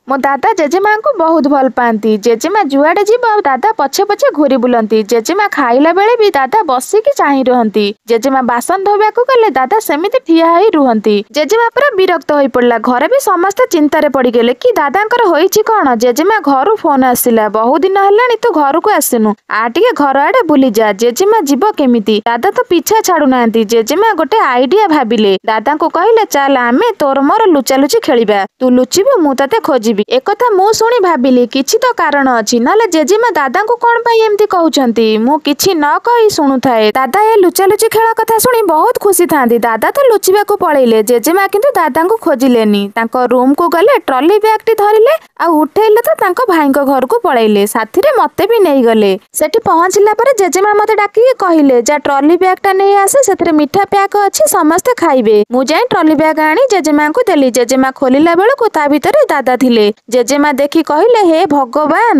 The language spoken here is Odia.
ମୋ ଦାଦା ଜେଜେମାଙ୍କୁ ବହୁତ ଭଲ ପାଆନ୍ତି। ଜେଜେମା ଯୁଆଡ଼େ ଯିବ, ଦାଦା ପଛେ ପଛେ ଘୂରି ବୁଲନ୍ତି। ଜେଜେମା ଖାଇଲା ବେଳେ ବି ଦାଦା ବସିକି ଚାହିଁ ରୁହନ୍ତି। ଜେଜେମା ବାସନ ଧୋଇବାକୁ ଗଲେ ଦାଦା ସେମିତି ଠିଆ ହେଇ ରୁହନ୍ତି। ଜେଜେମା ପୁରା ବିରକ୍ତ ହୋଇ ପଡ଼ିଲା। ଘରେ ବି ସମସ୍ତେ ଚିନ୍ତାରେ ପଡ଼ିଗଲେ କି ଦାଦାଙ୍କର ହୋଇଛି କଣ? ଜେଜେମା ଘରୁ ଫୋନ ଆସିଲା, ବହୁ ଦିନ ହେଲାଣି ତୁ ଘରକୁ ଆସିନୁ, ଆ ଟିକେ ଘର ଆଡେ ବୁଲିଯା। ଜେଜେମା ଯିବ କେମିତି? ଦାଦା ତ ପିଛା ଛାଡୁନାହାନ୍ତି। ଜେଜେମା ଗୋଟେ ଆଇଡିଆ ଭାବିଲେ। ଦାଦାଙ୍କୁ କହିଲେ, ଚାଲ ଆମେ ତୋର ମୋର ଲୁଚାଲୁଚି ଖେଳିବା। ତୁ ଲୁଚିବୁ, ମୁଁ ତତେ ଖୋଜିବି। ଏକଥା ମୁଁ ଶୁଣି ଭାବିଲି କିଛି ତ କାରଣ ଅଛି, ନହେଲେ ଜେଜେମା ଦାଦାଙ୍କୁ କଣ ପାଇଁ ଏମିତି କହୁଛନ୍ତି? ମୁଁ କିଛି ନ କହି ଶୁଣୁଥାଏ। ଦାଦା ଏ ଲୁଚାଲୁଚି ଖେଳ କଥା ଶୁଣି ବହୁତ ଖୁସି ଥାନ୍ତି। ଦାଦା ତ ଲୁଚିବାକୁ ପଳେଇଲେ, ଜେଜେମା କିନ୍ତୁ ଦାଦାଙ୍କୁ ଖୋଜିଲେନି। ତାଙ୍କ ରୁମକୁ ଗଲେ, ଟ୍ରଲି ବ୍ୟାଗଟି ଧରିଲେ ଆଉ ଉଠେଇଲେ ତ ତାଙ୍କ ଭାଇଙ୍କ ଘରକୁ ପଳେଇଲେ। ସାଥିରେ ମତେ ବି ନେଇଗଲେ। ସେଠି ପହଞ୍ଚିଲା ପରେ ଜେଜେମା ମତେ ଡାକିକି କହିଲେ, ଯା ଟ୍ରଲି ବ୍ୟାଗଟା ନେଇ ଆସେ, ସେଥିରେ ମିଠା ପ୍ୟାକ୍ ଅଛି, ସମସ୍ତେ ଖାଇବେ। ମୁଁ ଯାଇ ଟ୍ରଲି ବ୍ୟାଗ ଆଣି ଜେଜେମାଙ୍କୁ ଦେଲି। ଜେଜେମା ଖୋଲିଲା ବେଳକୁ ତା ଭିତରେ ଦାଦା ଥିଲେ। ଜେଜେମା ଦେଖି କହିଲେ, ହେ ଭଗବାନ।